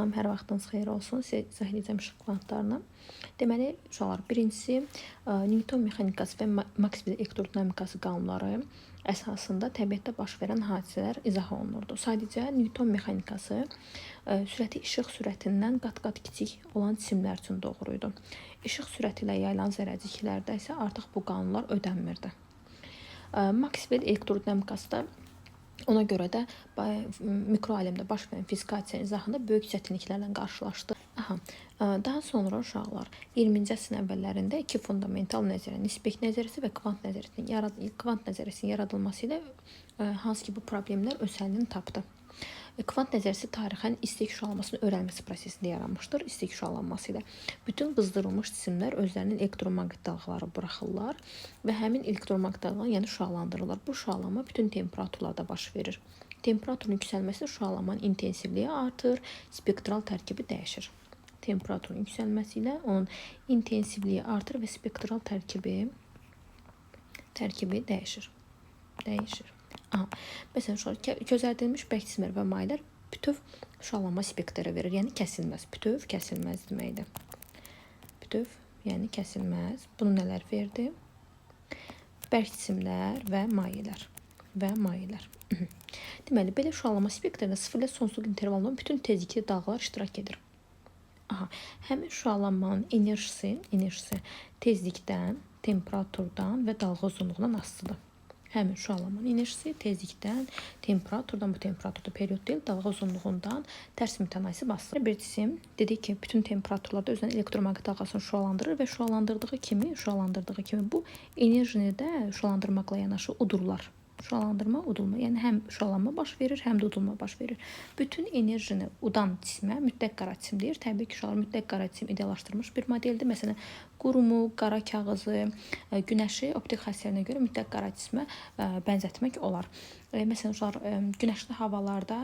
Salam, hər vaxtınız xeyir olsun. Sizə izah edəcəm işıq kvantlarını. Deməli, uşaqlar, birincisi Newton mexanikası və Maxwell elektrodinamikası qanunları əsasında təbiətdə baş verən hadisələr izah olunurdu. Sadəcə Newton mexanikası sürəti işıq sürətindən qat-qat kiçik olan cisimlər üçün doğru idi. İşıq sürəti ilə yayılan zərrəciklərdə isə artıq bu qanunlar ödənmirdi. Maxwell elektrodinamikası da ona görə də mikroaləmdə baş verən fiziki hadisənin izahında böyük çətinliklərlə qarşılaşdı. Aha, daha sonra uşaqlar 20-ci əsrin əvvəllərində iki fundamental nəzəriyyə, nisbət nəzəriyyəsi və kvant nəzəriyyəsinin yaradılması ilə hansı ki bu problemlər öz həllini tapdı. Kvant nəzəriyyəsi tarixən istilik şüalanmasının öyrənilməsi prosesində yaranmışdır. İstilik şüalanması ilə bütün qızdırılmış cisimlər özlərinin elektromaqnit dalğaları buraxırlar və həmin elektromaqnit dalğaları, yəni şüalandırırlar. Bu şüalanma bütün temperaturlarda baş verir. Temperaturun yüksəlməsi şüalanmanın intensivliyi artır, spektral tərkibi dəyişir. Temperaturun yüksəlməsi ilə onun intensivliyi artır və spektral tərkibi dəyişir. Dəyişir. Aha. Məsələn, uşaqlar, közərdilmiş bərk cisimlər və mayelər bütöv şüalanma spektri verir. Yəni kəsilməz. Bütöv kəsilməz deməkdir. Bütöv, yəni kəsilməz. Bunu nələr verdi? Bərk cisimlər və mayelər. Və mayelər. Deməli, belə şüalanma spektrində 0 ilə sonsuzluq intervalında bütün tezlikli dalğalar iştirak edir. Aha, həmin şüalanmanın enerjisi tezlikdən, temperaturdan və dalğa uzunluğundan asılıdır. Həmin şüalanmanın enerjisi tezlikdən, temperaturdan, bu temperaturda period deyil, dalğa uzunluğundan tərs mütənasib asılıdır. Bir cisim dedik ki, bütün temperaturlarda özünün elektromaqnit dalğasını şüalandırır və şüalandırdığı kimi bu enerjini də şüalandırmaqla yanaşı udurlar. Şüalandırma, udulma. Yəni həm şüalanma baş verir, həm də udulma baş verir. Bütün enerjini udan cisimə mütləq qara cisim deyir. Təbii ki, uşaqlar, mütləq qara cisim ideallaşdırılmış bir modeldir. Məsələn, qurumu, qara kağızı, günəşi optik xassələrinə görə mütləq qara cisimə bənzətmək olar. Məsələn, uşaqlar, günəşli havalarda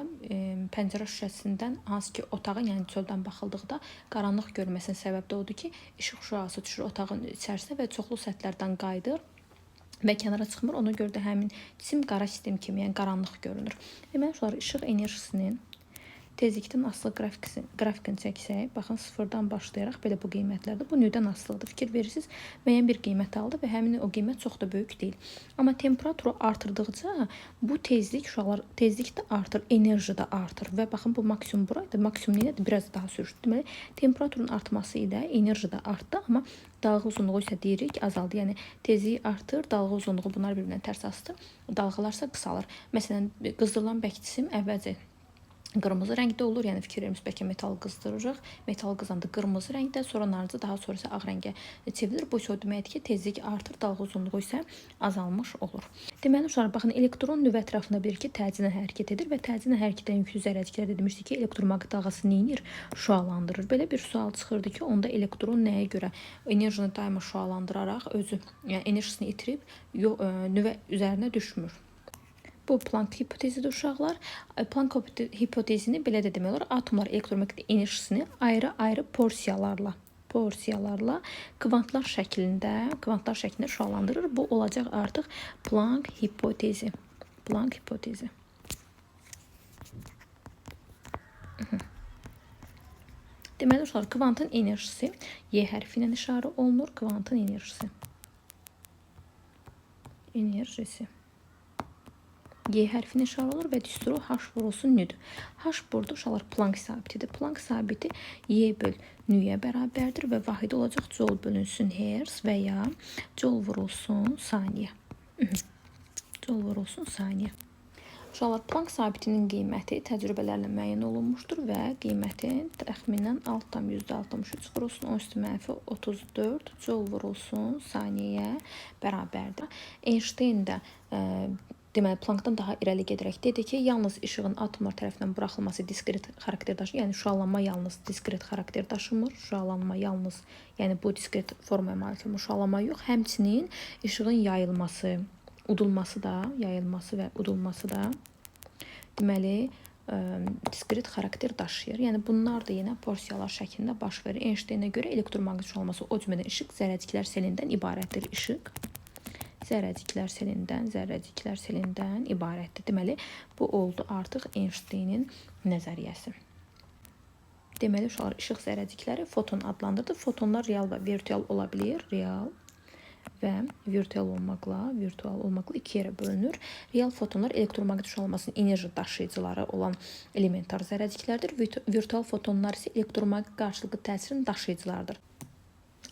pəncərə şüşəsindən hansı ki otağın, yəni çöldən baxıldıqda qaranlıq görünməsinin səbəbi də odur ki, işıq şüası düşür otağın içərisinə və çoxlu səthlərdən qayıdır və kənara çıxmır. Ona görə də həmin cisim qara sistem kimi, yəni qaranlıq görünür. Deməli, uşaqlar, işıq enerjisinin tezlikdən asılı qrafikini çəksək, baxın, sıfırdan başlayaraq belə bu qiymətlərdə, bu nüdən asılıdır. Fikir verirsiniz, müəyyən bir qiymət aldı və həmin o qiymət çox da böyük deyil. Amma temperaturu artırdıqca bu tezlik, uşaqlar, tezlik də artır, enerji də artır və baxın, bu maksimum buraydı, maksimum neylədi? Biraz daha sürüşdü. Deməli, temperaturun artması ilə enerji də artdı, amma dalğa uzunluğu isə deyirik azaldı. Yəni tezliyi artır, dalğa uzunluğu bunlar bir-birinə tərs asdı, dalğalar isə qısalır. Məsələn, qızdırılan bərk cisim əvvəlcə qırmızı rəngdə olur. Yəni fikir vermirsiniz, bəlkə metal qızdırırıq. Metal qızanda qırmızı rəngdə, sonra narıncı, daha sonra isə ağ rəngə çevrilir. Bu isə o deməkdir ki, tezlik artır, dalğa uzunluğu isə azalmış olur. Deməli, uşaqlar, baxın, elektron nüvə ətrafında bilir ki, təcili hərəkət edir və təcili hərəkət edən yüklü zərrəciklər də demişdik ki, elektromaqnit dalğası nə edir? Şüalandırır. Belə bir sual çıxırdı ki, onda elektron nəyə görə enerjini daima şüalandıraraq özü, yəni enerjisini itirib nüvə üzərinə düşmür. Bu Planck hipotezidir uşaqlar. Planck hipotezini belə də demək olar. Atomlar elektromaqnit enerjisini ayrı-ayrı porsiyalarla kvantlar şəklində şüalandırır. Bu olacaq artıq Planck hipotezi. Planck hipotezi. Deməli uşaqlar, kvantın enerjisi Y hərfi ilə işarə olunur. Kvantın enerjisi. Enerjisi. Y hərfinə işarə olur və düsturu H vurulsun nüdür. H burada uşaqlar Planck sabitidir. Planck sabiti Y böl nüyə bərabərdir və vahidi olacaq joule bölünsün hertz və ya joule vurulsun saniyə. Joule vurulsun saniyə. Uşaqlar, Planck sabitinin qiyməti təcrübələrlə müəyyən olunmuşdur və qiyməti təxminən 6,63 vurulsun 10 üstü mənfi 34 joule vurulsun saniyəyə bərabərdir. Einstein də deməli, Planckdan daha irəli gedərək dedi ki, yalnız işığın atomlar tərəfindən buraxılması diskret xarakter daşıyır. Yəni şüalanma yalnız diskret xarakter daşımır. Şüalanma yalnız, yəni bu diskret formaya malik olmuş şüalanma yox, həmçinin işığın yayılması, udulması da, yayılması və udulması da deməli, diskret xarakter daşıyır. Yəni bunlar da yenə porsiyalar şəklində baş verir. Einsteinə görə elektromaqnit şüalanması o cümlədən işıq zərrəciklər selindən ibarətdir. İşıq zərrəciklər selindən ibarətdir. Deməli, bu oldu artıq Einsteinin nəzəriyyəsi. Deməli, uşaqlar, işıq zərrəcikləri foton adlandırılır. Fotonlar real və virtual ola bilir. Real və virtual olmaqla iki yerə bölünür. Real fotonlar elektromaqnit şüalanmasının enerji daşıyıcıları olan elementar zərrəciklərdir. Virtual fotonlar isə elektromaqnit qarşılıqlı təsirin daşıyıcılarıdır.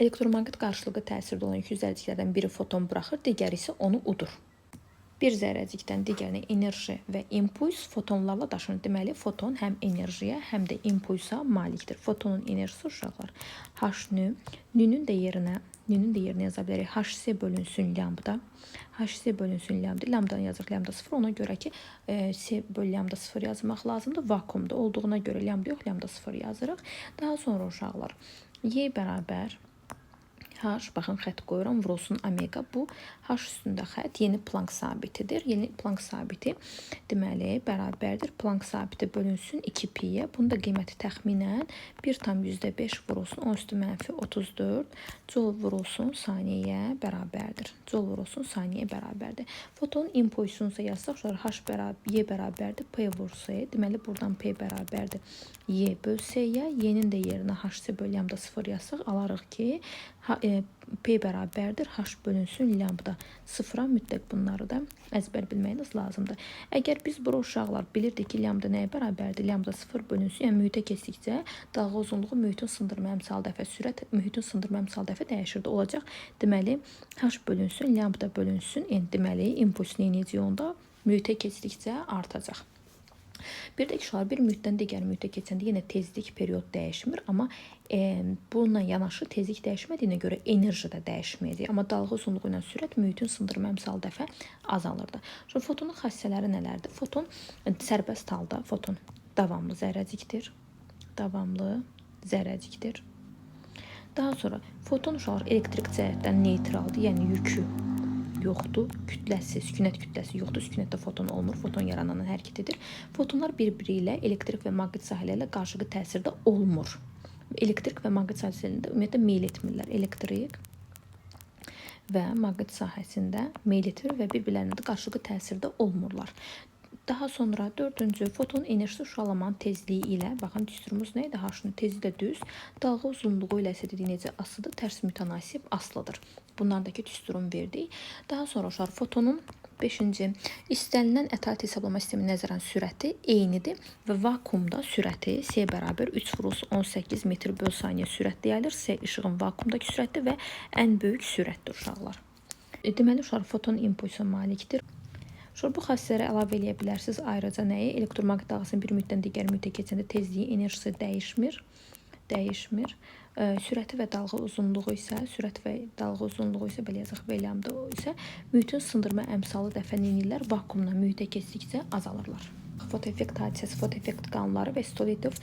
Elektromaqnit qarşılıqlı təsirdə olan yüklü zərrəciklərdən biri foton buraxır, digəri isə onu udur. Bir zərrəcikdən digərinə enerji və impuls fotonlarla daşınır. Deməli, foton həm enerjiyə, həm də impulsa malikdir. Fotonun enerjisi uşaqlar H nü, nünün də yerinə yaza bilərik HC bölünsün lambda. HC bölünsün lambda. Lambdanı yazırıq lambda 0. Ona görə ki, C bölü lambda 0 yazmaq lazımdır. Vakuumda olduğuna görə lambda yox, lambda 0 yazırıq. Daha sonra uşaqlar Y bərabər H, baxın xətt qoyuram, vurulsun omega. Bu H üstündə xətt yeni Planck sabitidir. Yeni Planck sabiti deməli bərabərdir. Planck sabiti bölünsün 2 pi-yə. Bunun da qiyməti təxminən 1,5 vurulsun 10 üstü mənfi 34 joule vurulsun saniyəyə bərabərdir. Joule vurulsun saniyəyə bərabərdir. Fotonun impulsunu isə yazsaq, sonra H bərabər Y bərabərdir P vur C. Deməli buradan P bərabərdir Y böl C-yə. Y-nin də yerinə HC bölü lambda 0 yazsaq, alarıq ki, P bərabərdir H bölünsün lambda 0-a. Mütləq bunları da əzbər bilməyiniz lazımdır. Əgər biz bura uşaqlar bilirdik ki, lambda nəyə bərabərdir? Lambda 0 bölünsün. Yəni mühitə keçdikcə dalğa uzunluğu mühitin sındırma əmsalı dəfə sürət mühitin sındırma əmsalı dəfə dəyişirdi. Olacaq. Deməli H bölünsün lambda bölünsün. Yəni deməli impuls nə edəcək onda? Mühitə keçdikcə artacaq. Bir də ki, uşaqlar, bir mühitdən digər mühitə keçəndə yenə tezlik period dəyişmir, amma bununla yanaşı tezlik dəyişmədiyinə görə enerji də dəyişməyəcək. Amma dalğa uzunluğu ilə sürət mühitin sındırma əmsalı dəfə azalırdı. Şimdi fotonun xassələri nələrdir? Foton sərbəst halda, foton davamlı zərrəcikdir. Davamlı zərrəcikdir. Daha sonra foton uşaqlar elektrik cəhətdən neytraldır, yəni yükü yoxdur, kütləsi, sükunət kütləsi yoxdur. Sükunətdə foton olmur, foton yarananın hərəkət edir. Fotonlar bir-biri ilə elektrik və maqnit sahələri ilə qarşılıqlı təsirdə olmur. Elektrik və maqnit sahəsində ümumiyyətlə meyl etmirlər. Elektrik və maqnit sahəsində meyl etmir və bir-birlərinə də qarşılıqlı təsirdə olmurlar. Daha sonra dördüncü, foton enerjisi şüalanmanın tezliyi ilə, baxın düsturumuz nə idi? H-nın tezliyi də düz, dalğa uzunluğu ilə isə dediyi necə asılıdır? Tərs mütənasib asılıdır. Bunlardakı düsturun verdik. Daha sonra uşaqlar fotonun 5-ci istənilən ətalət hesablama sisteminə nəzərən sürəti eynidir və vakuumda sürəti C bərabər 3 vurulsun 18 metr böl saniyə sürətlə yayılır. C işığın vakuumdakı sürəti və ən böyük sürətdir uşaqlar. Deməli uşaqlar foton impulsa malikdir. Uşaqlar, bu xassələrə əlavə eləyə bilərsiniz ayrıca nəyi? Elektromaqnit dalğasının bir mühitdən digər mühitə keçəndə tezliyi, enerjisi dəyişmir. Dəyişmir. Sürəti və dalğa uzunluğu isə, sürət və dalğa uzunluğu isə belə yazaq, V lambda isə mühitin sındırma əmsalı dəfə nə edirlər? Vakuumdan mühitə keçdikcə azalırlar. Fotoeffekt hadisəsi, fotoeffekt qanunları və Stoletov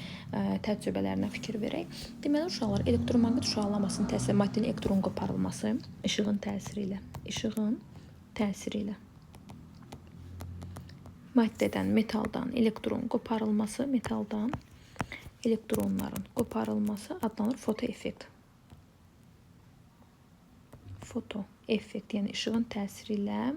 təcrübələrinə fikir verək. Deməli, uşaqlar, elektromaqnit şüalanmasının təsiri, maddənin elektron qoparılması işığın təsiri ilə, işığın təsiri ilə maddədən, metaldan elektron qoparılması, metaldan elektronların qoparılması adlanır fotoeffekt. Fotoeffekt, yəni işığın təsiri ilə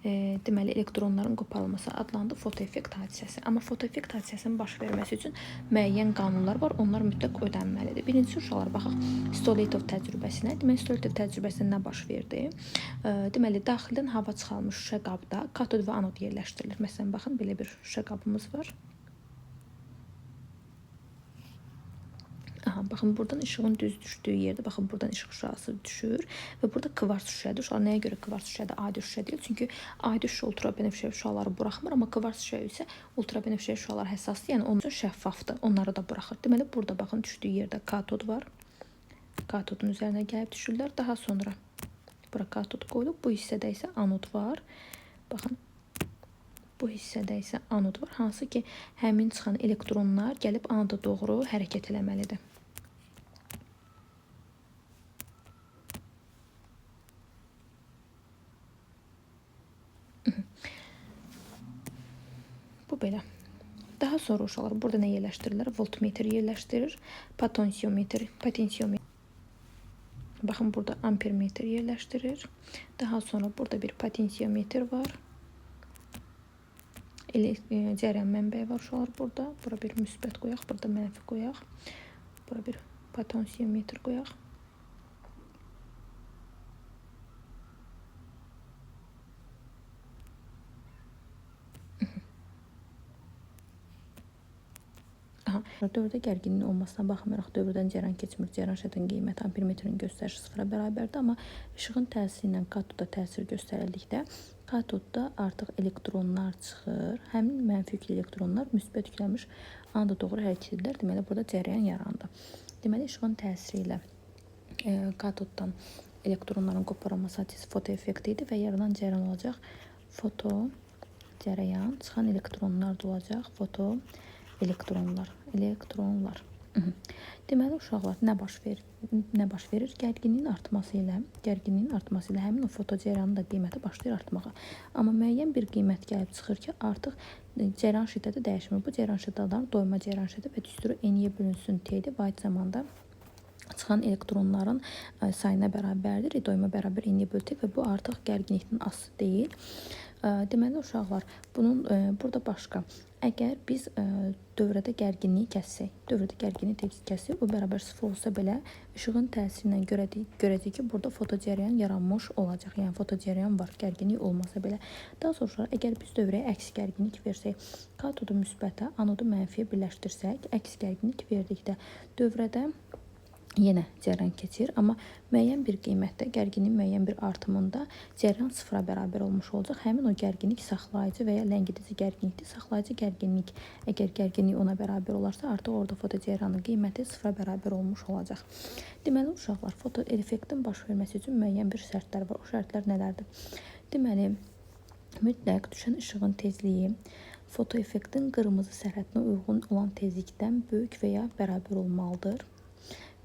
deməli elektronların qoparılması adlandı fotoeffekt hadisəsi. Amma fotoeffekt hadisəsinin baş verməsi üçün müəyyən qanunlar var. Onlar mütləq ödənməlidir. Birincisi uşaqlar, baxaq Stoletov təcrübəsinə. Deməli Stoletov təcrübəsində nə baş verdi? Deməli daxildən hava çıxarılmış şüşə qabda katod və anod yerləşdirilir. Məsələn, baxın belə bir şüşə qabımız var. Aha, baxın buradan işığın düz düşdüyü yerdə, baxın buradan işıq şüası düşür və burada kvars şüşədir. Uşaqlar, nəyə görə kvars şüşədir, adi şüşə deyil? Çünki adi şüşə ultrabənövşə şüaları buraxmır, amma kvars şüşə isə ultrabənövşə şüaları həssasdır, yəni onun üçün şəffafdır. Onları da buraxır. Deməli burada baxın düşdüyü yerdə katod var. Katodun üzərinə gəlib düşürlər. Daha sonra bura katod qoyulub. Bu hissədə isə anod var. Baxın, bu hissədə isə anod var. Hansı ki, həmin çıxan elektronlar gəlib anoda doğru hərəkət eləməlidir. Bu belə. Daha sonra uşaqlar burada nə yerləşdirirlər? Voltmetr yerləşdirir, potensiometr, potensiometr. Baxın burada ampermetr yerləşdirir. Daha sonra burada bir potensiometr var. Cəryan mənbəyi var uşaqlar burada. Bura bir müsbət qoyaq, burada mənfi qoyaq. Bura bir potensiyometr qoyaq. Aha, dövrdə gərginliyin olmasına baxmayaraq dövrdən cəryan keçmir. Cəryan şiddətinin qiyməti ampermetrin göstərişi sıfıra bərabərdir, amma işığın təsiri ilə katoda təsir göstərildikdə katodda artıq elektronlar çıxır. Həmin mənfi yüklü elektronlar müsbət yüklənmiş anoda doğru hərəkət edirlər. Deməli, burada cəryan yarandı. Deməli, işığın təsiri ilə katoddan elektronların qoparılması hadisəsi fotoeffekti idi və yaranan cəryan olacaq foto cərəyan, çıxan elektronlar da olacaq foto elektronlar, elektronlar. Deməli uşaqlar nə baş verir? Nə baş verir? Gərginliyin artması ilə, həmin o fotocəryanın da qiyməti başlayır artmağa. Amma müəyyən bir qiymət gəlib çıxır ki, artıq cəryan şiddəti dəyişmir. Bu cəryan şiddəti adlanır doyma cəryan şiddəti və düsturu N-yə bölünsün T-dir. Vahid zamanda çıxan elektronların sayına bərabərdir. Doyma bərabər N-yə bölü T və bu artıq gərginlikdən asılı deyil. Deməli uşaqlar, bunun burada başqa. Əgər biz dövrədə gərginliyi kəssək, o bərabər 0 olsa belə işığın təsiri ilə görəcəyik ki, burada fotocəryan yaranmış olacaq. Yəni fotocəryan var, gərginlik olmasa belə. Daha sonra əgər biz dövrəyə əks gərginlik versək, katodu müsbətə, anodu mənfiyə birləşdirsək, əks gərginlik verdikdə dövrədə yenə cəryan keçir, amma müəyyən bir qiymətdə, gərginliyin müəyyən bir artımında cəryan sıfıra bərabər olmuş olacaq. Həmin o gərginlik saxlayıcı və ya ləngidici gərginlikdir. Saxlayıcı gərginlik, əgər gərginlik ona bərabər olarsa, artıq orada fotocəryanın qiyməti sıfıra bərabər olmuş olacaq. Deməli, uşaqlar, fotoeffektin baş verməsi üçün müəyyən bir şərtlər var. O şərtlər nələrdir? Deməli, mütləq düşən işığın tezliyi fotoeffektin qırmızı sərhədinə uyğun olan tezlikdən böyük və ya bərabər olmalıdır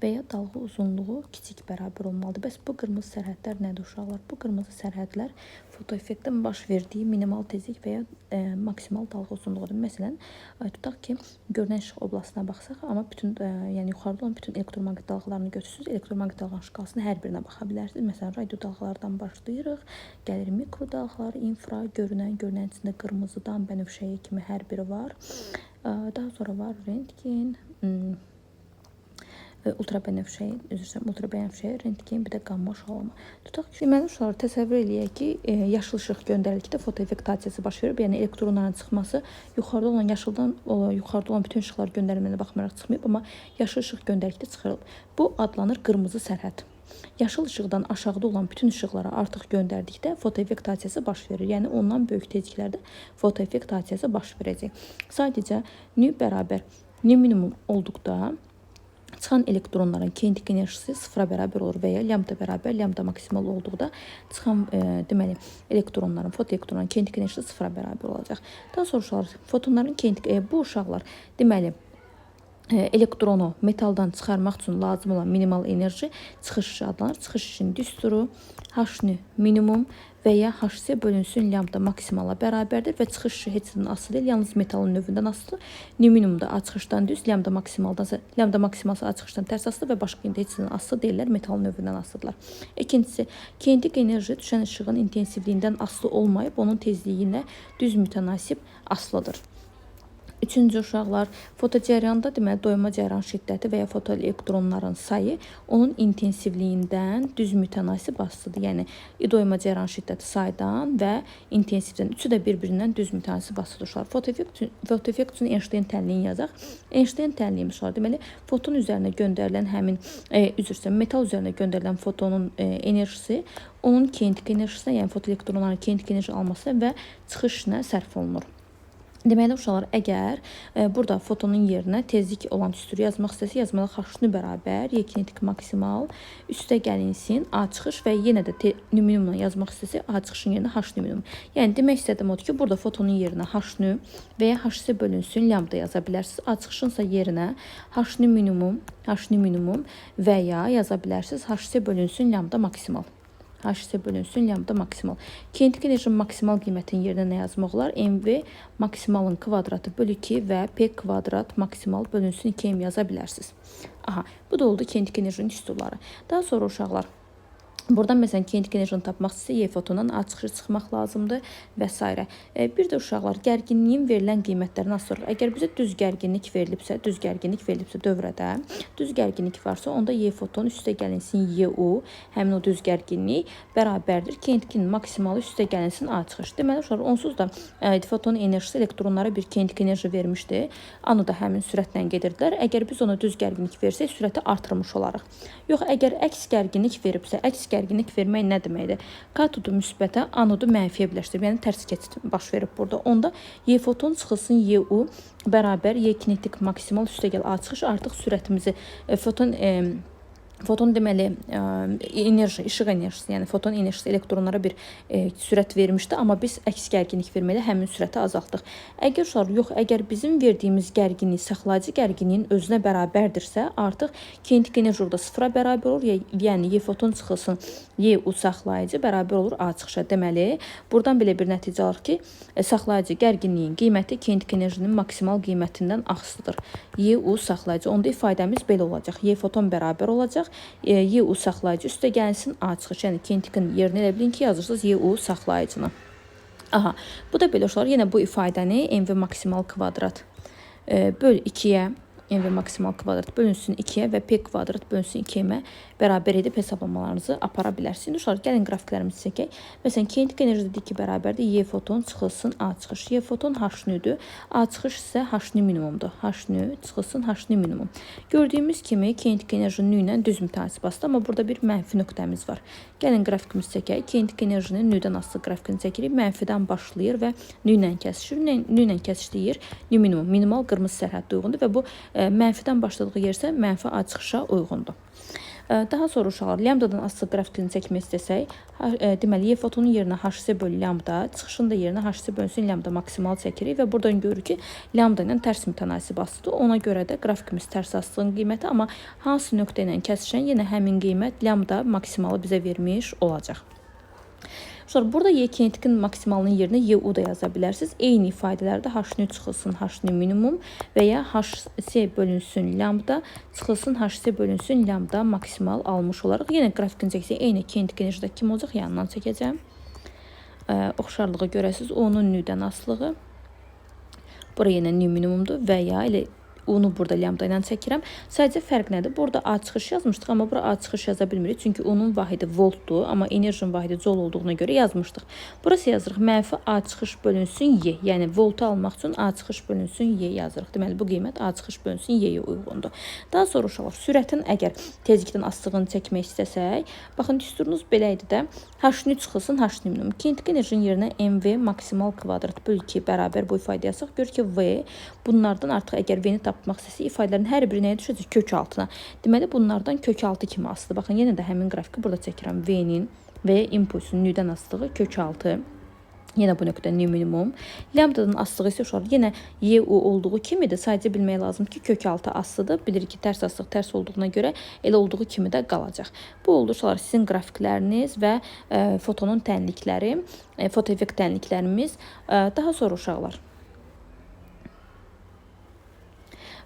və ya dalğa uzunluğu kiçik bərabər olmalıdır. Bəs bu qırmızı sərhədlər nədir uşaqlar? Bu qırmızı sərhədlər fotoeffektin baş verdiyi minimal tezlik və ya maksimal dalğa uzunluğudur. Məsələn, tutaq ki, görünən işıq oblastına baxsaq, amma bütün, yəni yuxarıda olan bütün elektromaqnit dalğalarını götürsünüz, elektromaqnit dalğanın şkalasının hər birinə baxa bilərsiniz. Məsələn, radio dalğalardan başlayırıq, gəlir mikrodalğalar, infra, görünən, görünən içində qırmızıdan bənövşəyə kimi hər biri var. Daha sonra var rentgen, ultrabənövşəyi, üzr istəyirəm, ultrabənövşəyi, rentgen, bir də qamma şüalama. Tutaq ki, deməli uşaqlar təsəvvür eləyək ki, yaşıl işıq göndərildikdə fotoeffekt hadisəsi baş verib, yəni elektronların çıxması yuxarıda olan yaşıldan yuxarıda olan bütün işıqlar göndərilməyinə baxmayaraq çıxmayıb, amma yaşıl işıq göndərildikdə çıxırılıb. Bu adlanır qırmızı sərhəd. Yaşıl işıqdan aşağıda olan bütün işıqlara artıq göndərdikdə fotoeffekt hadisəsi baş verir. Yəni ondan böyük tezliklərdə fotoeffekt hadisəsi baş verəcək. Sadəcə nü bərabər nü minimum olduqda çıxan elektronların kinetik enerjisi sıfıra bərabər olur və ya lambda bərabər lambda maksimal olduqda çıxan deməli elektronların, fotoelektronların kinetik enerjisi sıfıra bərabər olacaq. Daha sonra uşaqlar, fotonların kinetik bu uşaqlar deməli elektronu metaldan çıxarmaq üçün lazım olan minimal enerji çıxış işi adlanır. Çıxış işinin düsturu H minimum və ya Hc bölünsün lambda maksimala bərabərdir və çıxış işi heç nədən asılı deyil, yalnız metalın növündən asılı. Nü minimumda A çıxışdan düz, lambda maksimaldansa lambda maksimalsa A çıxışdan tərs asılı və başqa indi heç nədən asılı deyirlər, metalın növündən asılıdırlar. İkincisi, kinetik enerji düşən işığın intensivliyindən asılı olmayıb, onun tezliyi ilə düz mütənasib asılıdır. Üçüncü uşaqlar, fotocəryanda deməli doyma cəryan şiddəti və ya fotoelektronların sayı onun intensivliyindən düz mütənasib asılıdır. Yəni doyma cəryan şiddəti saydan və intensivdən üçü də bir-birindən düz mütənasib asılıdır uşaqlar. Fotoeffekt üçün Einstein tənliyini yazaq. Einstein tənliyimiz uşaqlar, deməli foton üzərinə göndərilən həmin üzr istəyirəm, metal üzərinə göndərilən fotonun enerjisi onun kinetik enerjisinə, yəni fotoelektronların kinetik enerji almasına və çıxışına sərf olunur. Deməli uşaqlar, əgər burada fotonun yerinə tezlik olan düsturu yazmaq istəsə, yazmalı H bərabər Y kinetik maksimal üstə gəlinsin A çıxış və yenə də T minimumla yazmaq istəsə A çıxışın yerinə H minimum. Yəni demək istədiyim odur ki, burada fotonun yerinə H və ya Hc bölünsün lambda yaza bilərsiniz. A çıxışınsa yerinə H minimum, H minimum və ya yaza bilərsiniz Hc bölünsün lambda maksimal. Hc bölünsün lambda maksimal. Kinetik enerjinin maksimal qiymətinin yerinə nə yazmaq olar? MV maksimalın kvadratı bölü 2 və P kvadrat maksimal bölünsün 2M yaza bilərsiniz. Aha, bu da oldu kinetik enerjinin düsturları. Daha sonra uşaqlar, Buradan məsələn kinetik enerjini tapmaq istəsə Y fotondan A çıxışı çıxmaq lazımdır və s. Bir də uşaqlar gərginliyin verilən qiymətlərini asırıq. Əgər bizə düz gərginlik verilibsə, düz gərginlik verilibsə dövrədə, düz gərginlik varsa, onda Y foton üstə gəlinsin YU, həmin o düz gərginlik bərabərdir kinetikin maksimalı üstə gəlinsin A çıxış. Deməli uşaqlar onsuz da fotonun enerjisi elektronlara bir kinetik enerji vermişdi. Anoda həmin sürətlə gedirdilər. Əgər biz ona düz gərginlik versək, sürəti artırmış olarıq. Yox, əgər əks gərginlik veribsə, əks gərginlik vermək nə deməkdir? Katodu müsbətə, anodu mənfiyə birləşdirib, yəni tərs keçid baş verib burada. Onda Y foton çıxılsın YU bərabər Y kinetik maksimal üstəgəl A çıxış artıq sürətimizi foton deməli enerji, işıq enerjisi, yəni foton enerjisi elektronlara bir sürət vermişdi, amma biz əks gərginlik verməklə həmin sürəti azaltdıq. Əgər uşaqlar yox, əgər bizim verdiyimiz gərginlik saxlayıcı gərginliyin özünə bərabərdirsə, artıq kinetik enerji orada sıfıra bərabər olur. Yəni Y foton çıxılsın YU saxlayıcı bərabər olur A çıxışa. Deməli, buradan belə bir nəticə alırıq ki, saxlayıcı gərginliyin qiyməti kinetik enerjinin maksimal qiymətindən asılıdır. YU saxlayıcı. Onda ifadəmiz belə olacaq. Y foton bərabər olacaq. YU saxlayıcı üstə gəlsin A çıxış. Yəni kinetikin yerinə elə bilin ki, yazırsınız YU saxlayıcını. Aha, bu da belə uşaqlar. Yenə bu ifadəni MV maksimal kvadrat böl 2-yə, MV maksimal kvadrat bölünsün 2-yə və P kvadrat bölünsün 2M bərabər edib hesablamalarınızı apara bilərsiniz. Uşaqlar, gəlin qrafiklərimizi çəkək. Məsələn, kinetik enerji dedik ki, bərabərdir. Y foton çıxılsın A çıxış. Y foton H nüdür. A çıxış isə H nü minimumdur. H nü çıxılsın H nü minimum. Gördüyümüz kimi kinetik enerji nü ilə düz mütənasib asılı, amma burada bir mənfi nöqtəmiz var. Gəlin qrafikimizi çəkək. Kinetik enerjinin nüdən asılı qrafikini çəkirik. Mənfidən başlayır və nü ilə kəsişir. Nü ilə kəsişdiyi yer nü minimum. Minimal qırmızı sərhəddə uyğundur və bu mənfidən başladığı yer isə mənfi A çıxışa uyğundur. Daha sonra uşaqlar lambdadan asılı qrafikini çəkmək istəsək, deməli Y fotonun yerinə HC bölü lambda, çıxışın da yerinə HC bölünsün lambda maksimal çəkirik və buradan görürük ki, lambda ilə tərs mütənasib asılıdır. Ona görə də qrafikimiz tərs asılığın qiyməti, amma hansı nöqtə ilə kəsişən yenə həmin qiymət lambda maksimalı bizə vermiş olacaq. Sonra burada Y kinetikin maksimalının yerinə YU da yaza bilərsiniz. Eyni ifadələrdə H nü çıxılsın H nü minimum və ya HC bölünsün lambda çıxılsın HC bölünsün lambda maksimal almış olaraq. Yenə qrafikini çəksək eyni kinetik enerjidə kim olacaq? Yanından çəkəcəm. Oxşarlığı görəsiniz. Onun nüdən asılığı. Bura yenə nü minimumdur və ya elə U-nu burada lambda ilə çəkirəm. Sadəcə fərq nədir? Burada A çıxış yazmışdıq, amma bura A çıxış yaza bilmirik. Çünki U-nun vahidi voltdur, amma enerjinin vahidi joule olduğuna görə yazmışdıq. Burası yazırıq mənfi A çıxış bölünsün Y. Yəni voltu almaq üçün A çıxış bölünsün Y yazırıq. Deməli bu qiymət A çıxış bölünsün Y-yə uyğundur. Daha sonra uşaqlar sürətin əgər tezlikdən asılığını çəkmək istəsək, baxın düsturunuz belə idi də. H nü çıxılsın H nü minimum. Kinetik enerjinin yerinə MV maksimal kvadrat böl 2 bərabər bu ifadə yazsaq, gör ki V bunlardan artıq əgər V-ni tapmaq istəsək, ifadələrin hər biri nəyə düşəcək? Kök altına. Deməli, bunlardan kök altı kimi asılıdır. Baxın, yenə də həmin qrafiki burada çəkirəm. V-nin və impulsun nüdən asılığı kök altı. Yenə bu nöqtə nü minimum. Lambdadan asılığı isə uşaqlar yenə YU olduğu kimidir. Sadəcə bilmək lazımdır ki, kök altı asılıdır. Bilirik ki, tərs asılıq tərs olduğuna görə elə olduğu kimi də qalacaq. Bu oldu uşaqlar sizin qrafikləriniz və fotonun tənlikləri, fotoeffekt tənliklərimiz. Daha sonra uşaqlar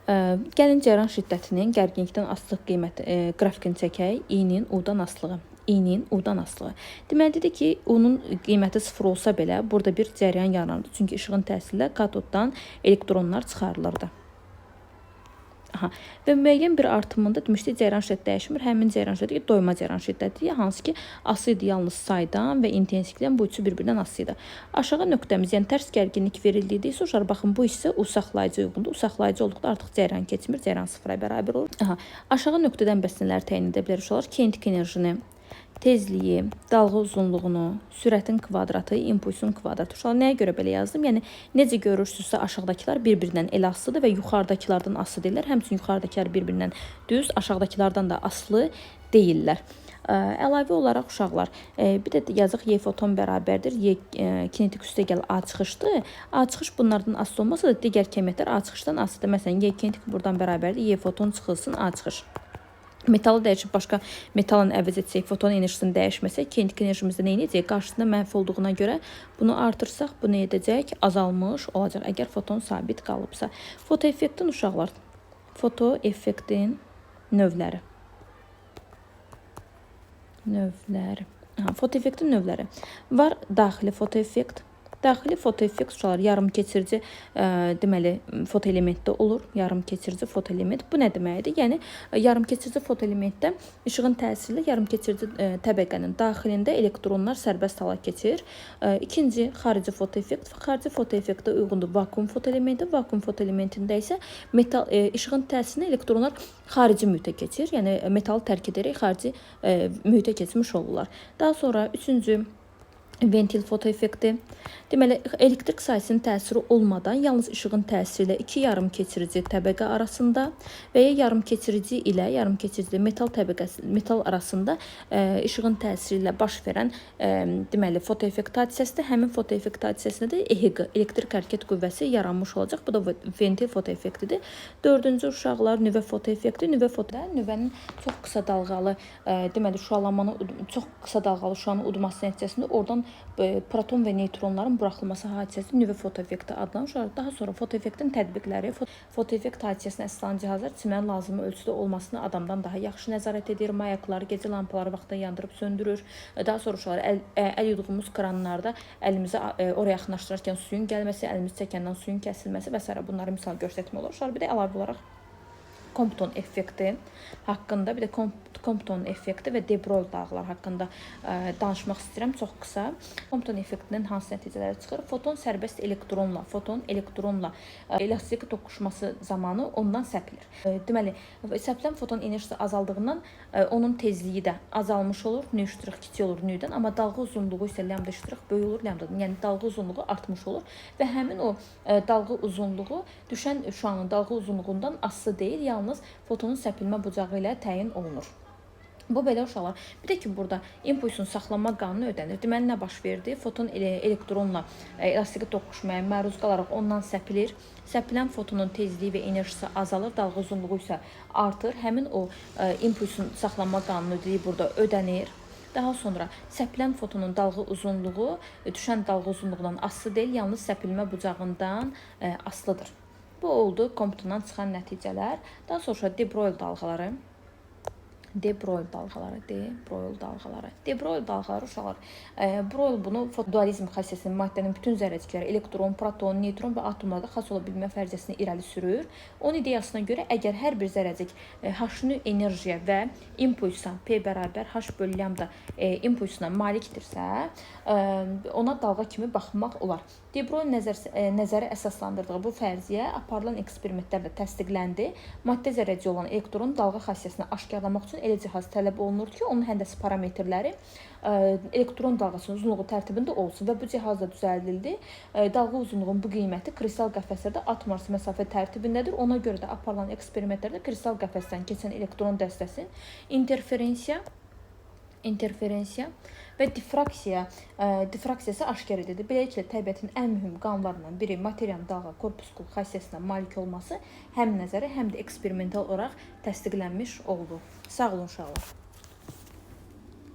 gəlin cəryan şiddətinin gərginlikdən asılıq qiyməti qrafikini çəkək. I-nin U-dan asılığı. I-nin U-dan asılığı. Deməli, dedik ki, U-nun qiyməti 0 olsa belə burada bir cəryan yaranırdı. Çünki işığın təsirlə katoddan elektronlar çıxarılırdı. Aha. Və müəyyən bir artımında demişdik, cəryan şiddəti dəyişmir. Həmin cəryan şiddəti doyma cəryan şiddəti, hansı ki, asılı idi yalnız saydan və intensivlikdən, bu üçü bir-birindən asılı idi. Aşağı nöqtəmiz, yəni tərs gərginlik verildikdə isə uşaqlar, baxın, bu hissə U saxlayıcı uyğundur. U saxlayıcı olduqda artıq cəryan keçmir, cəryan sıfıra bərabər olur. Aha. Aşağı nöqtədən bəs nələr təyin edə bilər uşaqlar? Kinetik enerjini, tezliyi, dalğa uzunluğunu, sürətin kvadratı, impulsun kvadratı. Uşaqlar, nəyə görə belə yazdım? Yəni, necə görürsünüzsə, aşağıdakılar bir-birindən elə asılıdır və yuxarıdakılardan asılı deyirlər. Həmçinin yuxarıdakılar bir-birindən düz, aşağıdakılardan da asılı deyirlər. Əlavə olaraq uşaqlar, bir də yazıq Y foton bərabərdir. Y kinetik üstəgəl A çıxışdır. A çıxış bunlardan asılı olmasa da digər kəmiyyətlər A çıxışdan asılıdır. Məsələn, Y kinetik buradan bərabərdir. Y foton çıxılsın A çıxış. Metalı dəyişib başqa metalla əvəz etsək, foton enerjisini dəyişməsək, kinetik enerjimizdə nə edəcək? Qarşısında mənfi olduğuna görə bunu artırsaq, bu nə edəcək? Azalmış olacaq, əgər foton sabit qalıbsa. Fotoeffektin uşaqlar, fotoeffektin növləri. Növləri. Aha, fotoeffektin növləri. Var daxili fotoeffekt. Daxili fotoeffekt uşaqlar yarım keçirici deməli fotoelementdə olur. Yarım keçirici fotoelement. Bu nə deməkdir? Yəni yarım keçirici fotoelementdə işığın təsiri ilə yarım keçirici təbəqənin daxilində elektronlar sərbəst hala keçir. İkinci xarici fotoeffekt. Xarici fotoeffektə uyğundur vakuum fotoelementi. Vakuum fotoelementində isə metal işığın təsirinə elektronlar xarici mühitə keçir. Yəni metalı tərk edərək xarici mühitə keçmiş olurlar. Daha sonra üçüncü ventil fotoeffekti. Deməli, elektrik sahəsinin təsiri olmadan yalnız işığın təsiri ilə iki yarım keçirici təbəqə arasında və ya yarım keçirici ilə yarım keçirici metal təbəqəsi metal arasında işığın təsiri ilə baş verən deməli fotoeffekt hadisəsidir. Həmin fotoeffekt hadisəsində də EHQ, elektrik hərəkət qüvvəsi yaranmış olacaq. Bu da ventil fotoeffektidir. Dördüncü uşaqlar nüvə fotoeffekti. Nüvə foto nüvənin çox qısa dalğalı deməli şüalanmanı çox qısa dalğalı şüanın udması nəticəsində oradan proton və neytronların buraxılması hadisəsi nüvə fotoeffekti adlanır. Daha sonra fotoeffektin tətbiqləri, fotoeffekt hadisəsinə əsaslanan cihazlar çimənin lazımi ölçüdə olmasını adamdan daha yaxşı nəzarət edir. Mayakları, gecə lampaları vaxtında yandırıb söndürür. Daha sonra uşaqlar əl yuduğumuz kranlarda əlimizi oraya yaxınlaşdırarkən suyun gəlməsi, əlimizi çəkəndən suyun kəsilməsi və s. Bunları misal göstərmək olar. Uşaqlar bir də əlavə olaraq Compton effekti haqqında, bir də Compton effekti və de Broglie dalğaları haqqında danışmaq istəyirəm çox qısa. Compton effektindən hansı nəticələr çıxır? Foton sərbəst elektronla, foton elektronla elastik toqquşması zamanı ondan səpilir. Deməli, səpilən foton enerjisi azaldığından onun tezliyi də azalmış olur, nü ştrix kiçik olur nüdən, amma dalğa uzunluğu isə lambda ştrix böyük olur lambdadan. Yəni dalğa uzunluğu artmış olur və həmin o dalğa uzunluğu düşən şüanın dalğa uzunluğundan asılı deyil, yalnız fotonun səpilmə bucağı ilə təyin olunur. Bu belə uşaqlar. Bir də ki, burada impulsun saxlanma qanunu ödənir. Deməli, nə baş verdi? Foton elektronla elastiki toqquşmaya məruz qalaraq ondan səpilir. Səpilən fotonun tezliyi və enerjisi azalır, dalğa uzunluğu isə artır. Həmin o impulsun saxlanma qanunu deyilir burada ödənir. Daha sonra səpilən fotonun dalğa uzunluğu düşən dalğa uzunluğundan asılı deyil, yalnız səpilmə bucağından asılıdır. Bu oldu Comptondan çıxan nəticələr. Daha sonra de Broglie dalğaları. De Broglie dalğaları, De Broglie dalğaları. De Broglie dalğaları uşaqlar. Broglie bunu dualizm xassəsinin maddənin bütün zərrəcikləri elektron, proton, neytron və atomlarda xas ola bilmə fərziyyəsini irəli sürür. Onun ideyasına görə əgər hər bir zərrəcik H-nü enerjiyə və impulsa P bərabər H bölü lambda impulsuna malikdirsə, ona dalğa kimi baxmaq olar. De Broglie nəzəri əsaslandırdığı bu fərziyyə aparılan eksperimentlərlə təsdiqləndi. Maddə zərrəciyi olan elektronun dalğa xassəsini aşkarlamaq üçün elə cihaz tələb olunur ki, onun həndəsi parametrləri elektron dalğasının uzunluğu tərtibində olsun və bu cihaz da düzəldildi. Dalğa uzunluğunun bu qiyməti kristal qəfəslərdə atom arası məsafə tərtibindədir. Ona görə də aparılan eksperimentlərdə kristal qəfəsdən keçən elektron dəstəsinin interferensiya və difraksiya difraksiyası aşkar edildi. Beləliklə, təbiətin ən mühüm qanunlarından biri materiyanın dalğa korpuskul xassəsinə malik olması həm nəzəri, həm də eksperimental olaraq təsdiqlənmiş oldu. Sağ olun uşaqlar.